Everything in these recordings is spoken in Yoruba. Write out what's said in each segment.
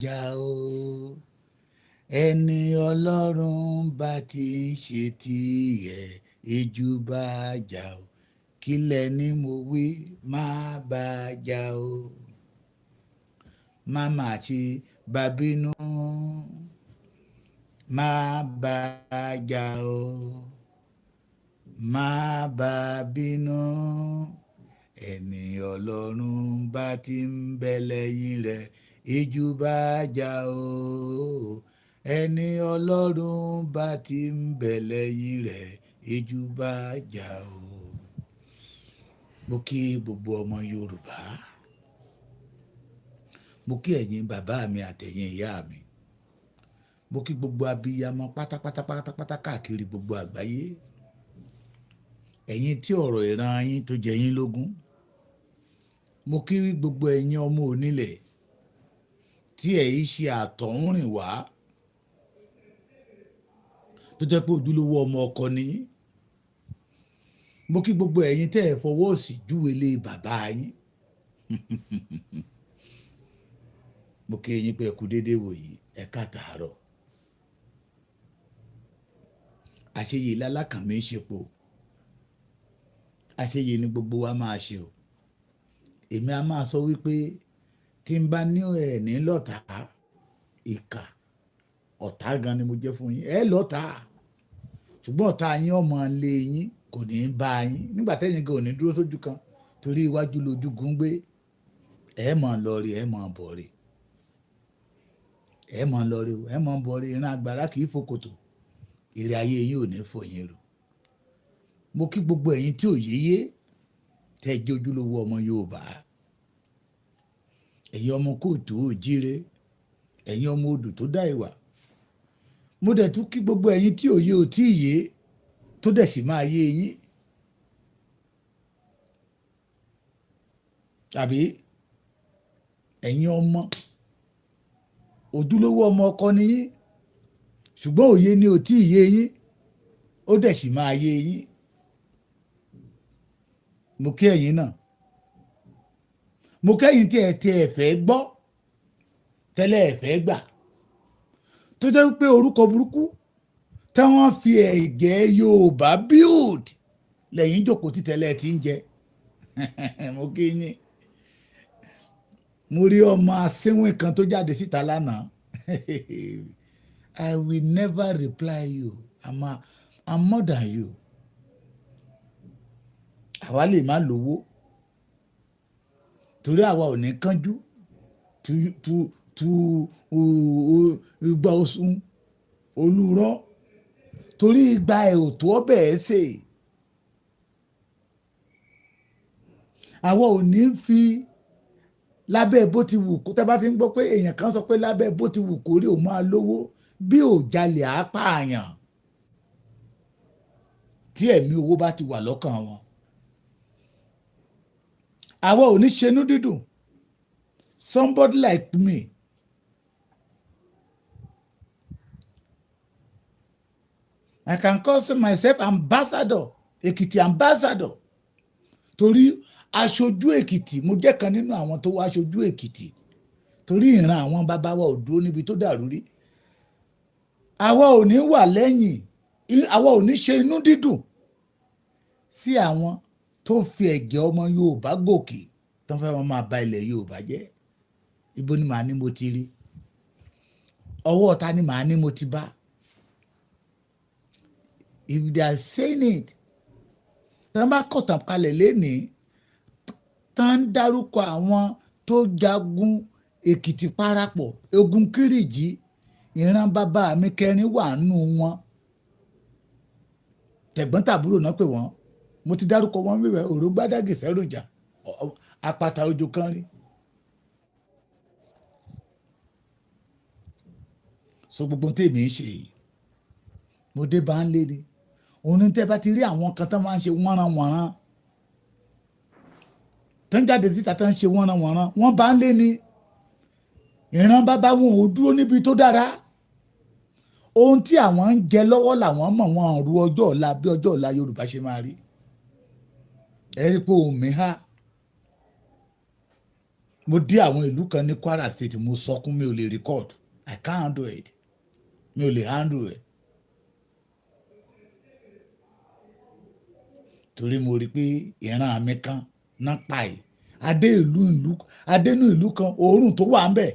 Jà o. Ẹni Ọlọ́run bá ti ń ṣe tiẹ̀, ìjù bá jà o. Kílẹ̀ ni mo wí, má bá jà o. Má má ṣe bá bínú, má bá jà o. Má bá bínú. Ẹni Ọlọ́run bá ti ń bẹ lẹ́yìn rẹ̀, ìjù bá jà o. Ẹni Ọlọ́run bá ti ń bẹ lẹ́yìn rẹ̀, ìjù bá jà o. Mo kí gbogbo ọmọ Yorùbá. Mo kí ẹ̀yin bàbá mi àtẹ̀yin ìyá mi. Mo kí gbogbo abiyamọ pátápátá pátápátá káàkiri gbogbo àgbáyé. Ẹ̀yin tí ọ̀rọ̀ ìran yín tó jẹ yín lógún. Mo kí gbogbo ẹ̀yin ọmọ onílẹ̀ tí ẹ̀ ṣe àtọ̀húnrìn wá, tó jẹ́ pé ojúlówó ọmọ ọkọ ni yín. Mo kí gbogbo ẹ̀yin tẹ́ ẹ fọwọ́ òsì júwe lé bàbá yín. Mo kí yín pé ẹ kú déédéé wòyí, ẹ káàtàárọ̀. Àṣeyè lálákànmí ń ṣepo. Àṣeyè ni gbogbo wa máa ṣe o. Èmi a máa sọ wípé tí n bá ní ẹ̀ ní lọ́tà, ìkà, ọ̀tá gan ni mo jẹ́ fún yín. Ẹ lọ́tà, ṣùgbọ́n ọ̀tá yín ọmọ lé yín kò ní í bá yín. Nígbà tẹ́yìn gan ò ní dúró sójú kan torí iwájú lójúgun gbé. Ẹ máa lọ rí, ẹ máa bọ̀ rí. Ẹ máa lọ rí, ẹ máa bọ̀ rí. Ìran àgbàrá kì í fòkòtò. Ire ayé yín ò ní fò yín rù. Mo kí gbogbo ẹ̀yin tí ò yéyé, tẹ́ jẹ́ ojúlówó ọmọ Yorùbá. Ẹ̀yin ọmọ kóòtù òjíire, ẹ̀yin ọmọ odù tó dá ìwà. Mo dẹ̀ tún kí gbogbo ẹ̀yin tí òye ò tí ì yé, tó dẹ̀ sì máa yé yín. Tàbí ẹ̀yin ọmọ ojúlówó ọmọ ọkọ ni yín, ṣùgbọ́n òye ni ò tí ì yé yín, ó dẹ̀ sì máa yé yín. Mo kí ẹ̀yin náà. Mo kẹ́yìn tí ẹ fẹ́ gbọ́ tẹ́lẹ̀, ẹ fẹ́ gbà, tó jẹ́ pé orúkọ burúkú tí wọ́n fi ẹ̀jẹ̀ Yorùbá build lẹ́yìn jókòó tí tẹ́lẹ̀ ti ń jẹ. Mo kí yín. Mo rí ọmọ asínwín kan tó jáde síta lánàá. I will never reply you. I'm more than you. Àwa lè má lówó torí àwa ò ní kánjú tu tu tu igba oṣù olùrọ̀ torí igba ẹ̀ ò tó ọbẹ̀ ẹ̀ sè. Àwa ò ní fi lábẹ́ bó ti wù kó. Tẹ́ bá ti ń gbọ́ pé èèyàn kan sọ pé lábẹ́ bó ti wù kó rí, òun máa lówó, bí ò jalè á pààyàn. Tí ẹ̀mí owó bá ti wà lọ́kàn wọn, àwa ò ní ṣenú dídùn. Somebody like me, I can call myself ambassador, Èkìtì ambassador, torí aṣojú Èkìtì mo jẹ́ kan nínú àwọn tó wá aṣojú Èkìtì, torí ìran àwọn bàbá wa ò dúró níbi tó dàrú rí. Àwa ò ní wà lẹ́yìn, àwa ò ní ṣe inú dídùn sí àwọn tó fi ẹ̀jẹ̀ ọmọ Yorùbá gòkè tó fẹ́ wọn máa ba ilẹ̀ Yorùbá jẹ́. Ibo ni màá ní mo ti rí? Ọwọ́ ta ni màá ní mo ti bá? If they are saying it, tí wọ́n bá kọ̀tàn kalẹ̀ lénìí, tán ń dárúkọ àwọn tó jagun Èkìtì parapọ̀, ogun Kírìjí, ìran bàbá mi kẹrin wà nù wọn. Tẹ̀gbọ́n-tàbúrò náà pè wọ́n. Mo ti dárúkọ wọn wíwẹ̀ òrógbádàgì sẹ́rùjà apáta ojú kan rí. So gbogbo tèmi ń ṣe yìí, mo dé bá ń lé ni. Òun ní tẹ́ bá ti rí àwọn kan tán máa ń ṣe wọ́nranwọ̀nran, tó ń jáde síta, tó ń ṣe wọ́nranwọ̀nran, wọ́n bá ń lé ni. Ìran bàbá wọn ò dúró níbi tó dára. Ohun tí àwọn ń jẹ lọ́wọ́ làwọn mọ̀. Wọ́n ru ọjọ́ ọ̀la bí ọjọ́ ọ̀la Yorùbá ṣe máa rí. Ẹ rí pé ohùn mi há. Mo dé àwọn ìlú kan ní Kwara State, mo sọkún, mi ò lè record. I can't handle it, mi ò lè handle it, torí mo rí i pé ìran mi kan náà pa yìí. Adé ìlú adénú ìlú kan, òórùn tó wà ń bẹ̀,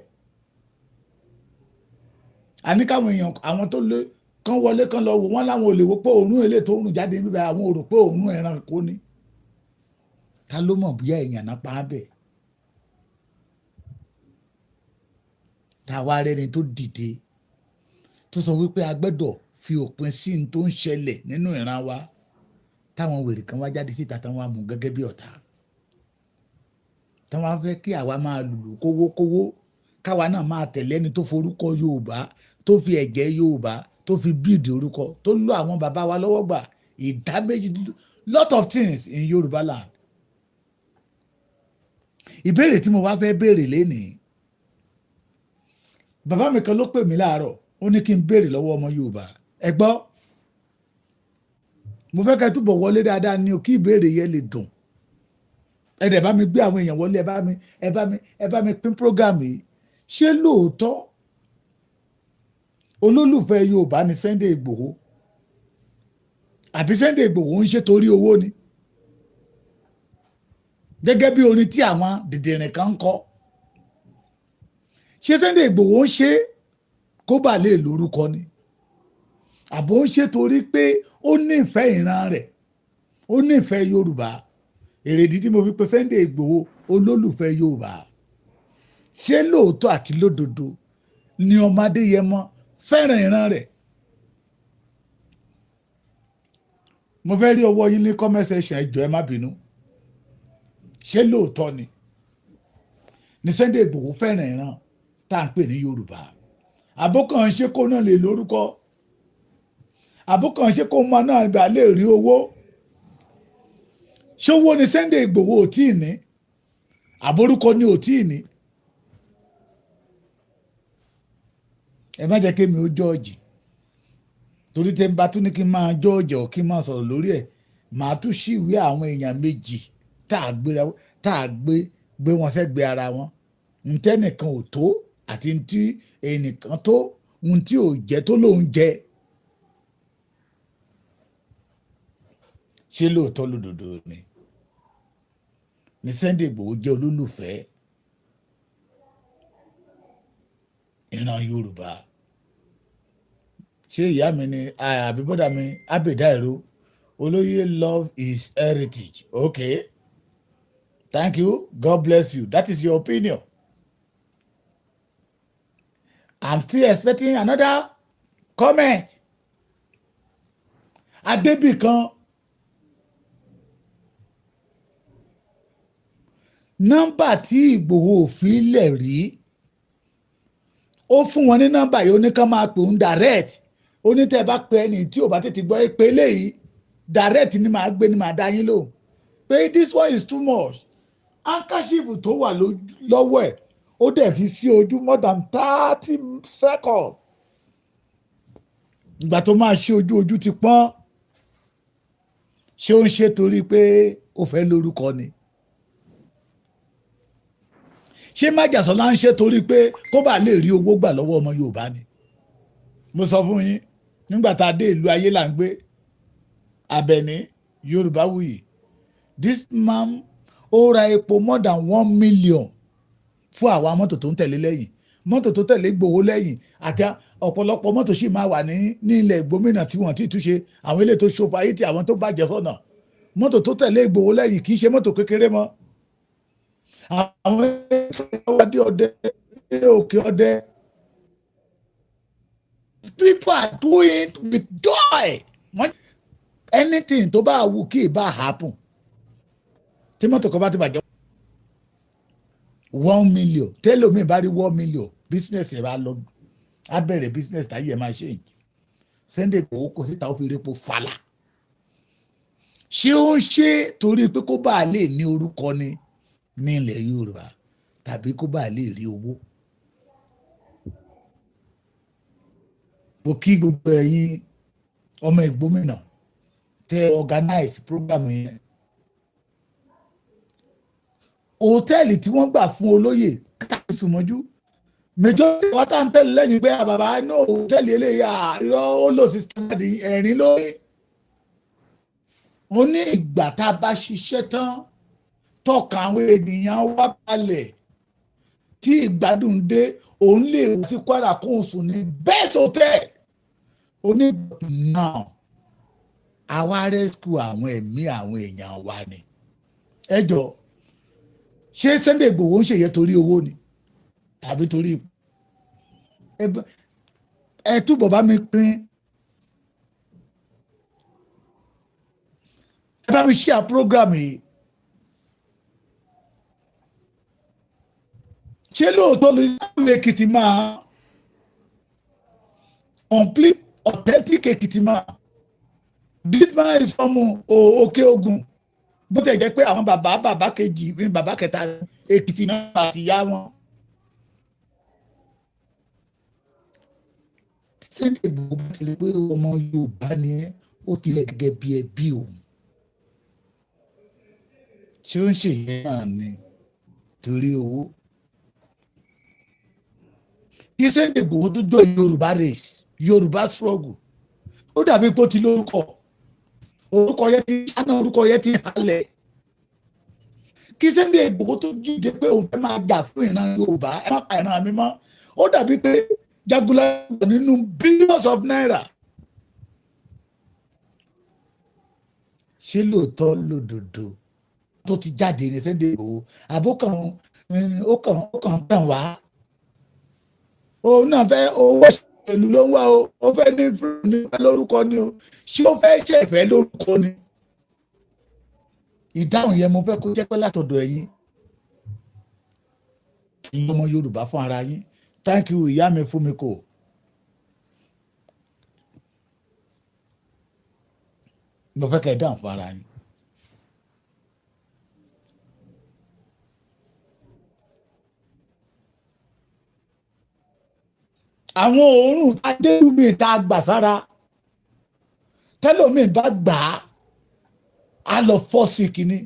àní káwọn èèyàn, àwọn tó lé kán wọlé, kán lọ wò wọ́n, láwọn ò lè wò pé òórùn èlé tó rùn jáde níbẹ̀. Àwọn ò rò pé òórùn ẹranko ni. Ta ló mọ̀ bóyá èèyàn náà pa á bẹ̀? Tá a wá rẹ́ni tó dìde tó sọ wípé a gbọ́dọ̀ fi òpin sí ní tó ń ṣẹlẹ̀ nínú ìran wa, táwọn wèrè kan wá jáde síta, táwọn á mú gẹ́gẹ́ bí ọ̀tá, táwọn á fẹ́ kí àwa máa lùlù kówókówó, káwa náà máa tẹ̀lé ẹni tó forúkọ Yorùbá, tó fi ẹ̀jẹ̀ Yorùbá, tó fi bíìdì orúkọ, tó lọ àwọn bàbá wa lọ́wọ́ gbà ìdá méjì, lot of things in Yorùbá land. Ìbéèrè tí mo wá fẹ́ béèrè lénìí, bàbá mi kan ló pè mí láàárọ̀, ó ní kí n béèrè lọ́wọ́ ọmọ Yorùbá. Ẹ gbọ́, mo fẹ́ kẹ́ túbọ̀ wọlé dáadáa ní o, kí ìbéèrè yẹn lè dùn. Ẹ dẹ̀ bá mi gbé àwọn èèyàn wọlé, ẹ bá mi pín program yìí. Ṣé lóòótọ́ olólùfẹ́ Yorùbá ni Sunday Ìgbòho, àbí Sunday Ìgbòho ń ṣe torí owó ni, gẹ́gẹ́ bí orin tí àwọn dìdìrìn kan ń kọ? Ṣé Sunday Ìgbòho ń ṣe kó bà lè lórúkọ ni, àbò ń ṣe torí pé ó nífẹ̀ẹ́ ìran rẹ̀, ó nífẹ̀ẹ́ Yorùbá? Èrèdí tí mo fi pe Sunday Ìgbòho olólùfẹ́ Yorùbá, ṣé lóòótọ́ àti lódodo ni ọmọ Adéyẹmọ fẹ́ràn ìran rẹ̀? Mo fẹ́ rí ọwọ́ yín ní comment section. Ẹ jọ̀ọ́, ẹ má bínú. Ṣé lóòótọ́ ni Sunday Ìgbòho fẹ́ràn ìran tá à ń pè ní Yorùbá, àbókàn ṣe kó náà lè lórúkọ, àbókàn ṣe kó mọ náà gbà lè rí owó? Ṣówó ni Sunday Ìgbòho ò tí ì ní, àbórúkọ ni ò tí ì ní? Ẹ má jẹ́ kémi ó jọ́ọ̀jì, torí tẹ́ ń bá tún ní kí n máa jọ́ọ̀jì ọ̀, kí n máa sọ̀rọ̀ lórí ẹ̀, màá tún ṣìwé àwọn èèyàn méjì tá a gbé tá a gbé gbé wọn sẹ́gbẹ̀ẹ́ ara wọn, ntẹ́nìkan ò tó àti ntí ẹnìkan tó, ntí ò jẹ́ tó lóun jẹ́. Ṣé lóòótọ́ lódodo ni Sunday Igboho jẹ́ olólùfẹ́ ìran Yorùbá? Ṣé ìyá mi ni àbí bọ́dà mi Abẹ́dá Ìró olóyè love his heritage? Okay, thank you, God bless you, that is your opinion. I'm still expecting another comment. Adébìkan, nọ́mbà tí Ìgbòho fi lẹ̀ rí, ó fún wọn ní nọ́mbà yìí, ó ní ká máa pè ń direct. Ó ní tẹ́ ẹ bá pe ẹni tí ò bá tètè gbọ́ pé eléyìí direct ni màá gbé, ni màá dá yín lóhùn, pé this one is too much. Handkerchief tó wà lọ́wọ́ ẹ̀, ó dẹ̀ fi sí ojú more than 30 seconds. Ìgbà tó máa ṣe ojú, ojú ti pọ́n. Ṣé ó ń ṣe torí pé ó fẹ́ lórúkọ ni? Ṣé májàsọ́lá ń ṣe torí pé kó bá lè rí owó gbà lọ́wọ́ ọmọ Yorùbá ni? Mo sọ fún yín nígbà tá a dé ìlú ayé là ń gbé Abẹ́ní Yorùbá wuyì. This man, ó ra epo more than 1 million fún àwa mọ́tò tó ń tẹ̀lé lẹ́yìn, mọ́tò tó tẹ̀lé Ìgbòho lẹ́yìn, àti ọ̀pọ̀lọpọ̀ mọ́tò sì máa wà ní ilẹ̀ gómìnà tí wọ́n ti túnṣe, àwọn ilé tó ṣòfò ayé tí àwọn tó bàjẹ́ sọ́nà. Mọ́tò tó tẹ̀lé Ìgbòho lẹ́yìn kì í ṣe mọ́tò kékeré mọ́. Àwọn ọdẹ ọdẹ òkè ọdẹ, people are doing it with joy. Anything tó bá wù kí ì bá happen, tí mọ́tò kan bá ti bàjẹ́, 1 million, tẹ́lómi bá rí 1 million, business ẹ̀ bá lọ, á bẹ̀rẹ̀ business táyé ẹ̀ máa ṣe yìí. Sunday Igboho kò síta, ó fi repo fàlà. Ṣé ó ń ṣe torí pé kó bá lè ní orúkọ ni ní ilẹ̀ Yorùbá, tàbí kó bá lè rí owó? Mo kí gbogbo ẹ̀yin ọmọ ìgbómìnà tẹ organize program yẹn. Hòtẹ́ẹ̀lì tí wọ́n gbà fún olóyè káàkiri sùnmọ́jú, majority wa tá ń tẹ̀lé lẹ́yìn pé bàbá inú hòtẹ́ẹ̀lì eléyìí, irọ́, ó lò sí standard ẹ̀rín lórí. Mo ní ìgbà tá a bá ṣiṣẹ́ tán, tọkàn àwọn ènìyàn wá balẹ̀, tí ìgbádùn dé, òun lè wá sí Kwara kó o sùn ní best hotel. Ó ní now, àwa rescue àwọn ẹ̀mí àwọn èèyàn wa ni. Ẹ jọ, ṣé Sunday Igboho ń ṣèyẹ torí owó ni tàbí torí ẹ túbọ̀ bá mi pín, ẹ bá mi share program yìí? Ṣé lóòótọ́ ló yẹ Èkìtì máa complete authentic Èkìtì máa? This man is from Òkè Ògùn, bó tẹ̀ jẹ́ pé àwọn bàbá bàbá kejì ní bàbá kẹta Èkìtì náà àti ìyá wọn. Sunday Igboho bá ti rí pé ọmọ Yorùbá ni ẹ́, ó tilẹ̀ gẹ́gẹ́ bí ẹbí òun. Ṣé ó ń ṣèyẹn náà ni torí owó? Kí Sunday Igboho tó jọ Yorùbá race, Yorùbá struggle, ó dàbí pé ó ti lórúkọ, orúkọ yẹn ti ṣáná, orúkọ yẹn ti halẹ̀. Kí Sunday Igboho tó jíde pé òun fẹ́ máa jà fún ìran Yorùbá, ẹ má pa ìran mi mọ́, ó dàbí pé Jagunlabi wà nínú billions of naira. Ṣé lóòótọ́ lódodo tó ti jáde ní Sunday Igboho, àbókàn ó kàn tàn wá? Òun náà fẹ́ owó ìlú ló ń wá o. Ó fẹ́ ní ní lórúkọ ni o. Ṣé ó fẹ́ ṣe ìfẹ́ lórúkọ ni? Ìdáhùn yẹn, mo fẹ́ kó jẹ́ pé látọ̀dọ̀ ẹ̀yin, ẹ̀yin ọmọ Yorùbá fún ara yín. Thank you, ìyá mi fún mi kò. Mo fẹ́ kẹ́ ẹ dáhùn fún ara yín. Àwọn òórùn adéhùnmí tá a gbà sára, tẹlómi bá gbà á, á lọ fọ́ sí kínní.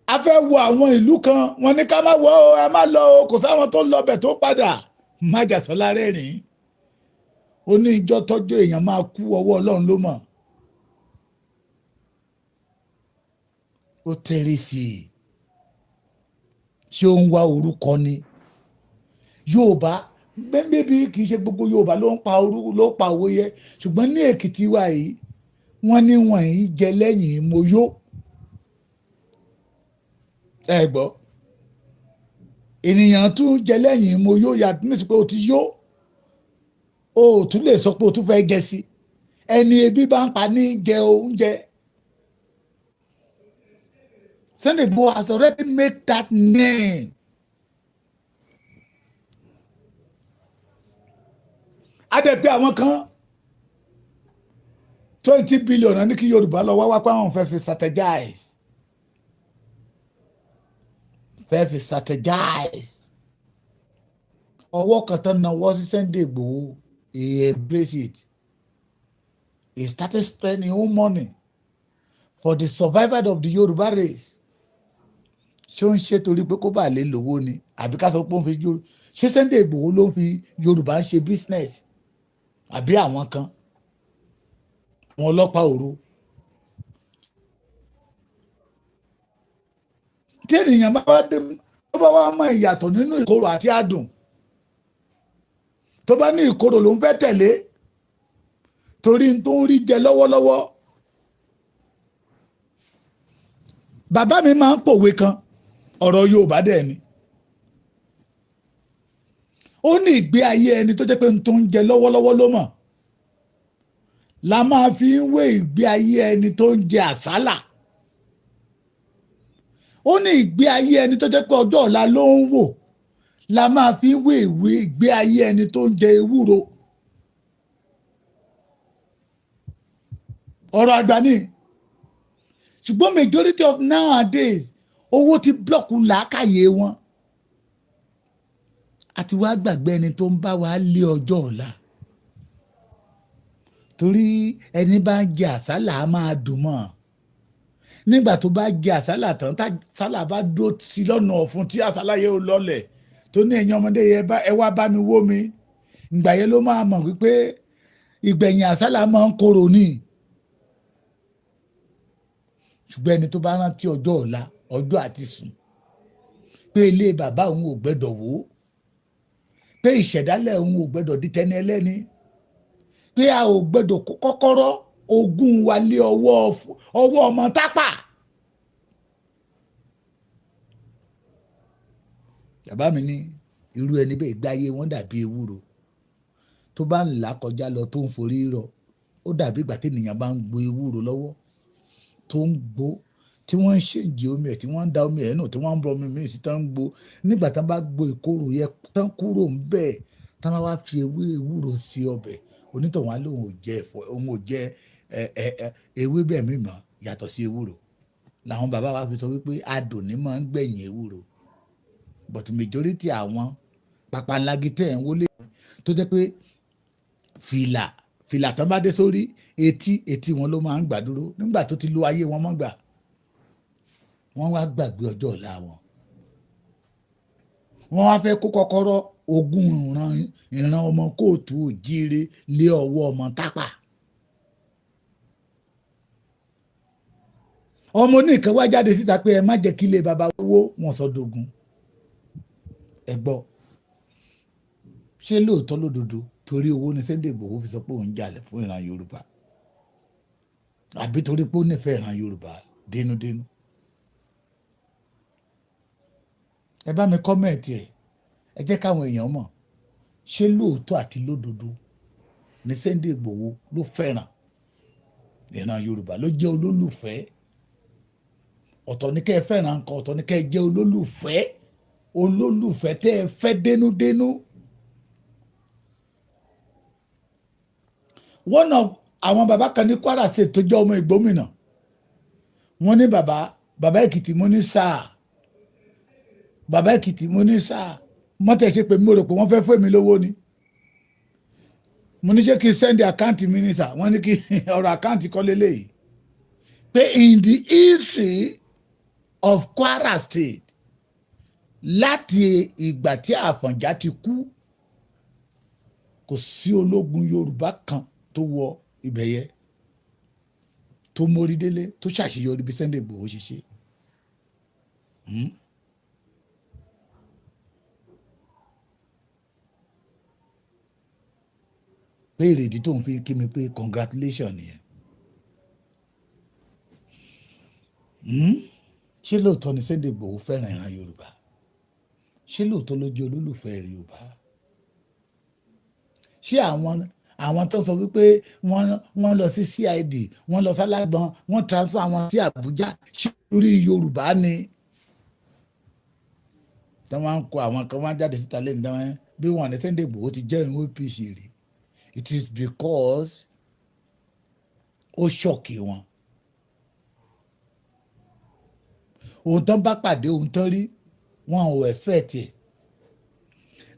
A fẹ́ wo àwọn ìlú kan, wọ́n ní ká má wọ ọ, ẹ má lọ o, kò sáwọn tó lọ bẹ̀ tó padà. Májàsọ́lá rẹ́rìn-ín, ó ní ìjọ tọ́jú èèyàn máa kú, ọwọ́ Ọlọ́run ló mọ̀. Ó tẹ̀lé sí i. Ṣé ó ń wá orúkọ ni? Yorùbá bẹ́ẹ̀ bí, kì í ṣe gbogbo Yorùbá ló ń pa orúkọ, ló pa owó yẹ, ṣùgbọ́n ní Èkìtì wa yìí, wọ́n ní wọ́n yìí jẹ lẹ́yìn mo yó. Ẹ gbọ́, ènìyàn tún jẹ lẹ́yìn mo yó, yàtọ̀ ní pé o ti yó, o ò tún lè sọ pé o tún fẹ́ jẹ sí. Ẹni ebi bá ń pa ní jẹ oúnjẹ. Sunday Igboho has already made that name. A dẹ̀ pé àwọn kan 20 billion ní kí Yorùbá lọ wá wá pé àwọn fẹ́ fi strategize, fẹ́ fi strategize. Ọwọ́ kan tán náwó sí Sunday Igboho, he embrace it. He started spending own money for the survival of the Yorùbá race. Ṣé ó ń ṣe torí pé kó bá lè lówó ni, àbí ká sọ pé ó ń fi Yorùbá ṣé Sunday Igboho ló ń fi Yorùbá ṣe business, àbí àwọn kan, àwọn ọlọ́pàá òru? Tí ènìyàn bá wá dé, tó bá wá mọ ìyàtọ̀ nínú ìkorò àti adùn, tó bá ní ìkorò ló ń fẹ́ tẹ̀lé torí n tó ń rí jẹ lọ́wọ́lọ́wọ́. Bàbá mi máa ń pòwe kan, ọ̀rọ̀ Yorùbá dẹ̀ ni. Ó ní ìgbé ayé ẹni tó jẹ́ pé n tó ń jẹ lọ́wọ́lọ́wọ́ ló mọ̀ la máa fi ń wé ìgbé ayé ẹni tó ń jẹ àsálà. Ó ní ìgbé ayé ẹni tó jẹ́ pé ọjọ́ ọ̀la ló ń wò la máa fi ń wé ìgbé ayé ẹni tó ń jẹ ewúro. Ọ̀rọ̀ àgbà ni, ṣùgbọ́n majority of nowadays, owó ti block làákàyè wọn àti wá gbàgbé ẹni tó ń bá wa lé ọjọ́ ọ̀la, torí ẹni bá ń jẹ àsálà á máa dùn mọ́. Nígbà tó bá jẹ àsálà tán, tá àsálà bá dúró sí lọ́nà ọ̀fun, tí àsálà yẹn ò lọlẹ̀, tó ní, "Ẹ̀yin ọmọdé yẹn, ẹ wá bá mi wó mi," ìgbà yẹn ló máa mọ̀ wípé ìgbẹ̀yìn àsálà máa ń korò ní. Ṣùgbọ́n ẹni tó bá rántí ọjọ́ ọ̀la, ọjọ́ àti sùn, pé ilé bàbá òun ò gbẹ́dọ̀ wó, pé ìṣẹ̀dálẹ̀ òun ò gbẹ́dọ̀ di tẹni ẹlẹ́ni, pé a ò gbẹ́dọ̀ kó kọ́kọ́rọ́ ogún wa lé ọwọ́ ọmọ tápà. Bàbá mi ní irú ẹni bẹ́ẹ̀, ìgbé ayé wọn dàbí ewúro tó bá ń là kọjá lọ, tó ń forí rọ. Ó dàbí ìgbà tí ènìyàn bá ń gbo ewúro lọ́wọ́, tó ń gbó, tí wọ́n ń ṣèǹjì omi ẹ̀, tí wọ́n ń da omi ẹ̀ nù, tí wọ́n ń bọ omi míì sí, tán ń gbó. Nígbà tán bá gbo ìkorò yẹn tán kúrò ń bẹ́ẹ̀, tán bá wá fi ewé ewúro sí ọbẹ̀, onítọ̀hún á lóun ò jẹ ẹ̀fọ́, òun ò jẹ ẹ ẹ ẹ ewébẹ̀ mímọ́ yàtọ̀ sí ewúro. Làwọn bàbá wa fi sọ wípé adùn ní máa ń gbẹ̀yìn ewúro. But majority àwọn papanlagi tẹ̀ ń wọlé, tó jẹ́ pé fìlà fìlà tán bá dé sórí, etí etí wọn ló máa ń gbà dúró. Nígbà tó ti lo ayé wọn mọ́ gbà, wọ́n wá gbàgbé ọjọ́ ọ̀la wọn. Wọ́n wá fẹ́ kó kọ́kọ́rọ́ ogún ìran ìran ọmọ káàárọ̀ oòjíire lé ọwọ́ ọmọ tápà. Ọmọ oníkan wá jáde síta pé ẹ má jẹ́ kí ilé baba wó, wọn sọ dogun. Ẹ gbọ́, ṣé lóòótọ́ lódodo, torí owó ni Sunday Igboho fi sọ pé òun jalè fún ìran Yorùbá, àbí torí pé ó nífẹ̀ẹ́ ìran Yorùbá dénúdénú? Ẹ bá mi comment ẹ̀, ẹ jẹ́ káwọn èèyàn mọ̀. Ṣé lóòótọ́ àti lódodo ni Sunday Igboho ló fẹ́ràn ìran Yorùbá, ló jẹ́ olólùfẹ́? Ọ̀tọ̀ ní kẹ́ ẹ fẹ́ràn nǹkan, ọ̀tọ̀ ní kẹ́ ẹ jẹ́ olólùfẹ́, olólùfẹ́ tẹ́ ẹ fẹ́ dénúdénú. One of àwọn bàbá kan ní Kwara State tó jẹ́ ọmọ Ìgbómìnà, wọ́n ní, "Bàbá, bàbá Èkìtì," mo ní, "Sáà, bàbá Èkìtì," mo ní, "Sáà." Mọ́tẹ̀ ṣe pé mo rò pé wọ́n fẹ́ fún mi lówó ni. Mo ní, ṣé kí n send account mi ní sà? Wọ́n ní kí ọ̀rọ̀ account kọ́ lélẹ́yìí, pé in the history of Kwara State, láti ìgbà tí Àfọ̀njá ti kú, kò sí ológun Yorùbá kan tó wọ ibẹ̀ yẹ, tó mórí délé, tó ṣàṣeyọrí bí Sunday Igboho ṣe ṣe. Pé èrèdí tó ń fi kí mi pé congratulation nìyẹn. Ṣé lóòótọ́ ni Sunday Igboho fẹ́ràn ìran Yorùbá? Ṣé lóòótọ́ ló jẹ́ olólùfẹ́ Yorùbá? Ṣé àwọn tó sọ wípé wọ́n lọ sí CID, wọ́n lọ sálágbọ́n, wọ́n transfer àwọn sí Àbújá, ṣé orí Yorùbá ni tí wọ́n ń kó àwọn kan wọ́n jáde síta lẹ́nu dáwọn bí wọ́n ní Sunday Igboho ti jẹ́ ìwé OPC rí? It is because ó shock wọn. Ohun tán bá pàdé, ohun tán rí, wọn ò expect ẹ̀.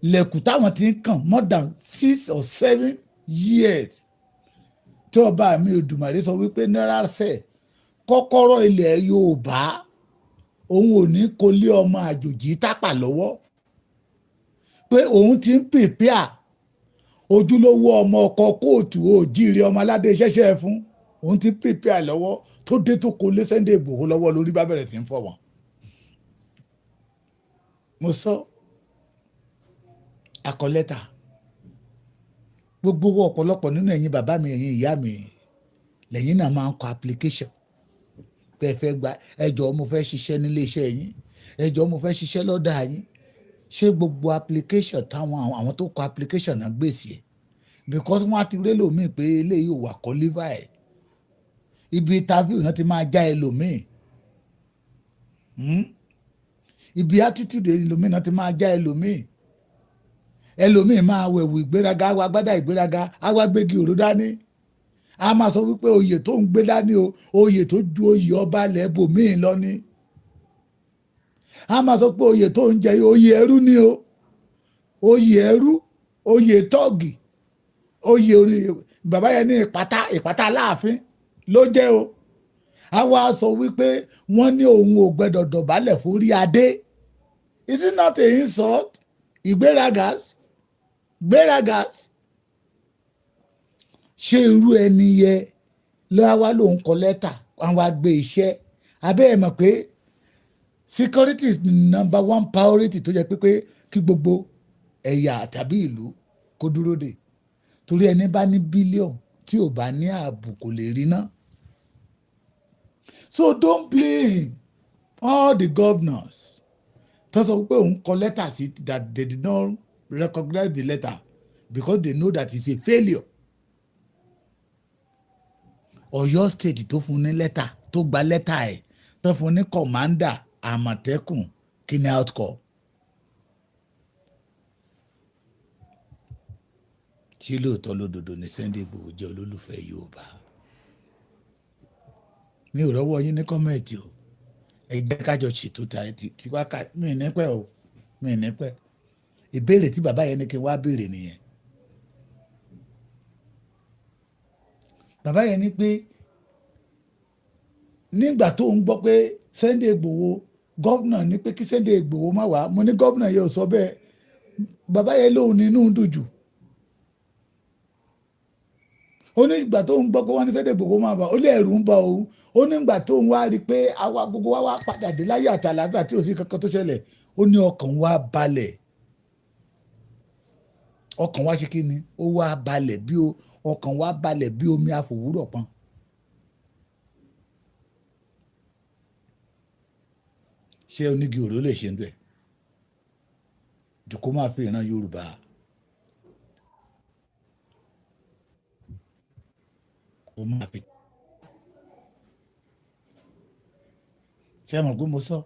Lẹ̀kùn táwọn ti ń kàn more than 6 or 7 years, tí ọba mi Òdùmarè sọ wípé náírà sẹ̀ kọ́kọ́rọ́ ilẹ̀ Yorùbá, òun ò ní kó lé ọmọ àjòjì tápà lọ́wọ́, pé òun ti ń prepare ojúlówó ọmọ ọkọ káàárọ̀ oòjíire, ọmọ aládé ṣẹ́ṣẹ́ fún òun ti prepare lọ́wọ́, tó dé tó kó lé Sunday Igboho lọ́wọ́, lórí bá bẹ̀rẹ̀ sí ń fọ̀ wọ́n. Mo sọ akọ lẹ́tà gbogbo ọ̀pọ̀lọpọ̀ nínú ẹ̀yin bàbá mi, ẹ̀yin ìyá mi, lẹ́yìn náà máa ń kọ application pé ẹ fẹ́ gba, ẹ jọ̀ọ́, mo fẹ́ ṣiṣẹ́ nílé iṣẹ́ yín, ẹ jọ̀ọ́, mo fẹ́ ṣiṣẹ́ lọ́dà yín. Ṣé gbogbo application táwọn àwọn tó kọ application náà gbèsè ẹ̀? Because wọ́n á ti rí ẹlòmíì pé eléyìí ò wà qualified. Ibi interview náà ti máa já ẹlòmíì. Ibi attitude ẹlòmíì náà ti máa já ẹlòmíì. Ẹlòmíì máa wẹ̀wù ìgbéraga, wá gbádà ìgbéraga, á wá gbégi òró dání, a máa sọ wípé oyè tó ń gbé dání o, oyè tó ju oyè ọba ilẹ̀ ibòmíì lọ ni. A máa sọ pé oyè tó ń jẹ, oyè ẹrú ni o, oyè ẹrú, oyè tọ́ọ̀gì, oyè orí bàbá yẹn ní ìpátá ìpátá aláàfin ló jẹ́ o. A wá sọ wípé wọ́n ní òun ò gbẹ́dọ̀ dọ̀bálẹ̀ forí adé. Is it not a insult? Ìgbéragas gbéragas. Ṣé irú ẹni yẹ lọ́wọ́ lòun kọ lẹ́tà, wọn wá gbé iṣẹ́ abẹ́ ẹ̀ mọ̀ pé security is the number one priority tó jẹ́ pé kí gbogbo ẹ̀yà tàbí ìlú kó dúró dè, torí ẹni bá ní billion tí ò bá ní ààbò kò lè rí ná. So don't blame all the governors tó sọ pé òun kọ lẹ́tà sí that they did not recognize the letter because they know that it's a failure. Ọ̀yọ́ State tó fún ní lẹ́tà, tó gba lẹ́tà ẹ̀, tó fún ní commander Àmọ̀tẹ́kùn, kí ni outcome? Ṣé lóòótọ́ lódodo ni Sunday Igboho jẹ́ olólùfẹ́ Yorùbá? Mi ò rọ́wọ́ yín ní comment o. Ẹ jẹ́ kájọ ṣètò tí wákàtí mi ní pẹ́ o, mi ní pẹ́. Ìbéèrè tí bàbá yẹn ní kí n wá béèrè nìyẹn. Bàbá yẹn ní pé nígbà tó ń gbọ́ pé Sunday Igboho, governor ní pé kí Sunday Igboho má wá, mo ní governor yẹn ò sọ bẹ́ẹ̀. Bàbá yẹn lóun ní inú ń dùn jù. Ó ní ìgbà tó ń gbọ́ pé wọ́n ní Sunday Igboho máa bá, ó lé ẹ̀rù ń bá òun. Ó ní ìgbà tó ń wá rí i pé àwa gbogbo wa wá padà dé láyé àti àlàáfíà tí ò sí kankan tó ṣẹlẹ̀, ó ní ọkàn wa balẹ̀. Ọkàn wa ṣe kí ni? Ó wá balẹ̀ bí ọkàn wa balẹ̀ bí omi àfòwúrọ̀ pọn. Ṣé onígi òró lè ṣe ń bẹ̀ jù kó máa fi ìran Yorùbá kó máa fi ṣé ẹ mọ̀ pé mo sọ,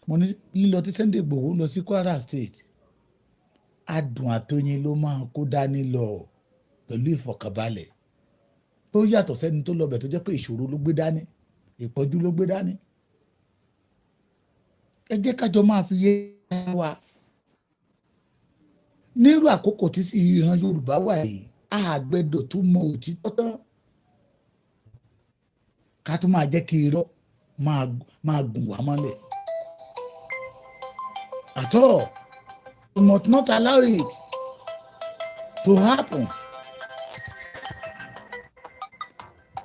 mo ní lílọ tí Sunday Igboho lọ sí Kwara State, adùn àtọyìn ló máa kó dání lọ pẹ̀lú ìfọ̀kànbalẹ̀, pé ó yàtọ̀ sẹ́ni tó lọ bẹ̀ tó jẹ́ pé ìṣòro ló gbé dání, ìpọ́njú ló gbé dání. Ẹ jẹ́ kájọ máa fi yé wa nírú àkókò tí ìran Yorùbá wà yìí, àgbẹ̀dọ̀ tún mọ òtítọ́ tán ká tún máa jẹ́ kí irọ́ máa gùn wá mọ́lẹ̀. At all, we must not allow it to happen.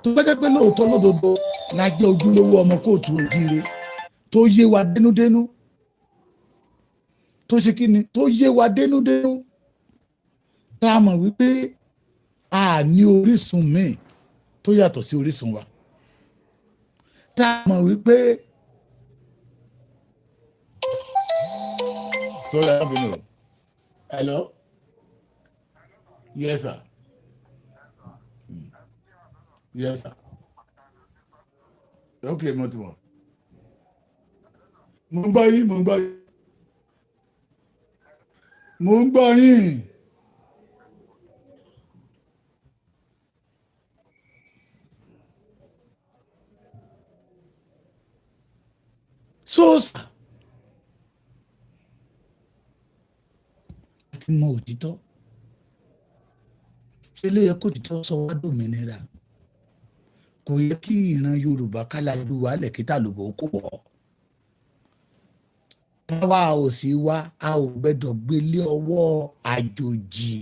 Tó bá jẹ́ pé lóòótọ́ lódodo la jẹ́ ojúlówó ọmọ kóòtù òjíire tó yé wa dénúdénú, tó ṣe kí ni, tó yé wa dénúdénú, tá a mọ̀ wípé a ní orísun míì tó yàtọ̀ sí orísun wa, tá a mọ̀ wípé, sorry, I don't know. Hello, yes sir, yes sir. Okay, mo ti mọ̀, mo ń gbọ́ yín, mo ń gbọ́ yín, mo ń gbọ́ yín. So sir, ti mọ òtítọ́, ṣé ló yẹ kó òtítọ́ sọ wá dòmìnira? Kò yẹ kí ìran Yorùbá kálájú wàhálẹ̀ kí tàlùbọ̀ kó wọ̀ táwa ò sí wa, a ò gbẹ́dọ̀ gbélé ọwọ́ àjòjì.